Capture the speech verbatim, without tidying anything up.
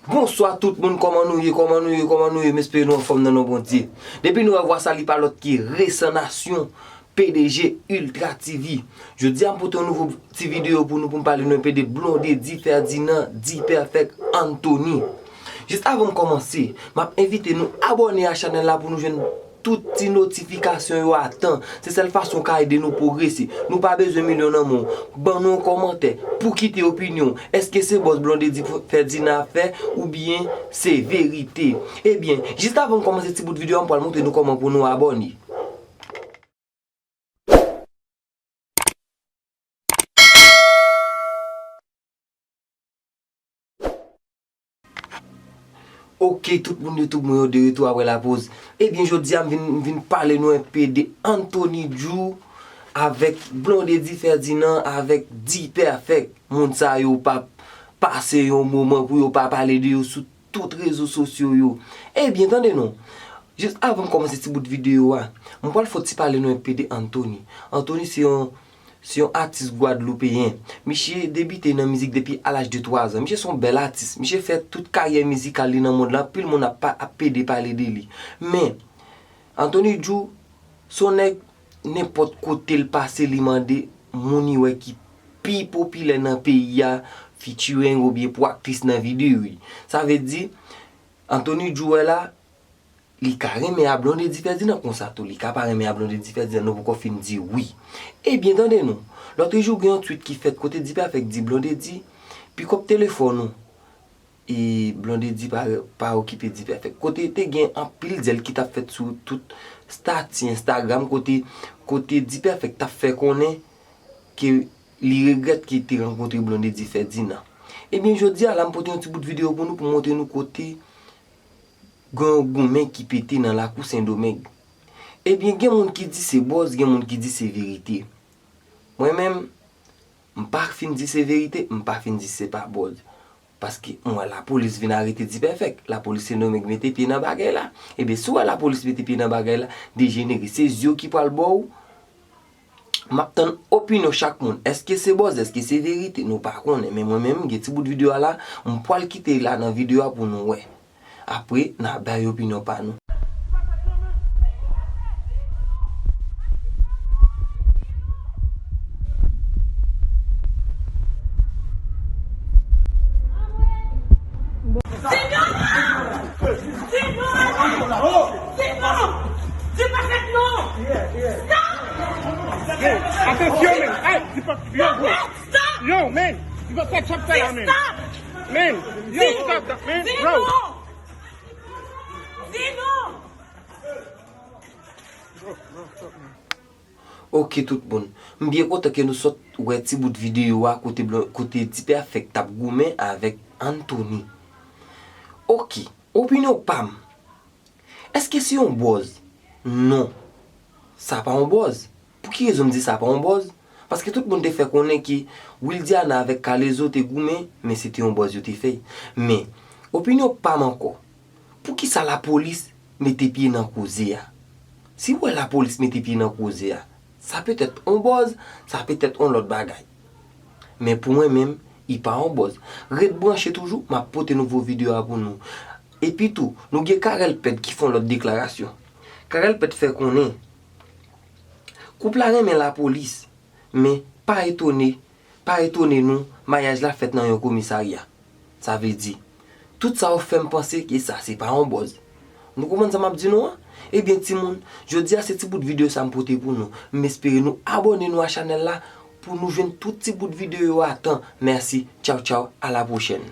Bonswa tout moun, kòman nou ye, kòman nou ye, kòman nou ye? M espere nou anfòm nan non Bondye. Depi nou wè vwa sa, li pa lòt ki Resan Nasyon, P D G Ultra T V. Jodi a, m pote yon nouvo ti videyo pou nou, pou m pale nou enpe de Blondedy Ferdinand, D-Perfect, Anthony. Jis avan m kòmanse, m ap envite nou abòne a chanèl la pou nou jwenn tout ti notifikasyon yo a tan. Se sèl fason w ka ede nou pwogrese. Nou pa bezwen milyon nan men w. Ban nou yon kòmantè pou kite opinyon w. Èske se bòz Blondedy Ferdinand ap fè oubyen se verite? Ebyen, jis avan m kòmanse ti bout videyo a, m pral montre nou kòman pou nou abòne. Ok, tout moun YouTube mwen yo de retou apre lapoz. Ebyen, jodi a m vin, m vin pale nou enpe de Anthony Djoux avèk Blondedy Ferdinand avèk D-Perfect. Moun sa yo pa pase yon moman pou yo pa pale de yo sou tout rezo sosyo yo. Ebyen, tande non. Jis avan m kòmanse ti bout videyo a, m pral fè ti pale nou enpe de Anthony. Anthony se yon, se yon atis gwadloupeyen. Misye debite nan mizik depi a laj de twa zan. Misye se yon bèl atis. Misye fè tout karyè mizikal li nan mond lan. Anpil moun ap, pa, ap pede pale de li. Men, Anthony Djoux, se yon nèg, nenpòt kote l pase, li mande moun li wè ki pi popilè nan peyi a featuring oubyen pou aktris nan videyo li. Sa vle di, Anthony Djoux wè la, li ka renmen a Blondedy Ferdinand konsa tou, li ka pa renmen a Blondedy Ferdinand, nou poko fin di wi. Ebyen, tande non, lòtrejou gen yon tweet ki fèt kote D-Perfect di Blondedy, pick up telefòn ou. E Blondedy pa, pa okipe D-Perfect. Kote te gen anpil dyèl ki t ap fèt sou tout stati Instagram, kote, kote D-Perfect t ap fè konnen ke li regrèt ke te rankontre Blondedy Ferdinand. Ebyen, jodi a la, m pote yon ti bout videyo pou nou, pou montre nou kote gen yon goumen ki pete nan lakou Sendomeng. Ebyen, gen moun ki di se bòz, gen moun ki di se verite. Mwen menm, m pa fin di se verite, m pa fin di se pa bòz. Paske m wè lapolis vin arete D-Perfect. Lapolis Sendomeng mete pye nan bagay la. Ebyen, si w wè lapolis mete pye nan bagay la, dejenere, se zye w ki pral ba w. M ap tann opinyon chak moun. Èske se bòz? Èske se verite? Nou pa konnen. Men mwen menm, m gen ti bout videyo a la, m pral kite la nan videyo a pou nou wè. Apre, n a bay opinyon pa nou. Sinon! Sinon! Sinon! Di pa fèt non! Stop! Hey, attention, man. Hey, di pa, yo, bro. Stop! Yo, man. Di pa fèt sa, man. Stop! Man, yo, stop that, man. Bro. Sinon! Sinon! Ok, tout moun. M byen kontan ke nou sot wè ti bout videyo a kote blan, kote D-Perfect t ap goumen avèk Anthony. Ok, opinyon pa m. Èske se yon bòz? Non. Sa pa yon bòz. Pou ki rezon m di sa pa yon bòz? Paske tout moun te fè konnen ke Wildiana avèk K-Lezo te goumen, men se te yon bòz yo te fè. Men, opinyon pa m ankò. Poukisa lapolis mete pye nan koze a? Si w wè lapolis mete pye nan koze a, sa petèt on bòz, sa petèt on lòt bagay. Men pou mwen menm, li pa on bòz. Ret branche toujou, m ap pote nouvo videyo a pou nou. Epi tou, nou gen Carel Pèd ki fè on lòt deklarasyon. Carel Pèd fè konnen koup la renmen lapolis, men pa etone, pa etone nou, maryaj la fèt nan yon komisarya. Sa vle di, tout sa yo fè m panse ke sa se pa yon bòz. Nou konprann sa m ap di nou an? Ebyen, timoun, jodi a se ti bout videyo sa m pote pou nou. M espere nou abòne nou a chanèl la pou nou jwenn tout ti bout videyo yo a tan. Mèsi, tchaw tchaw, a la pwochèn.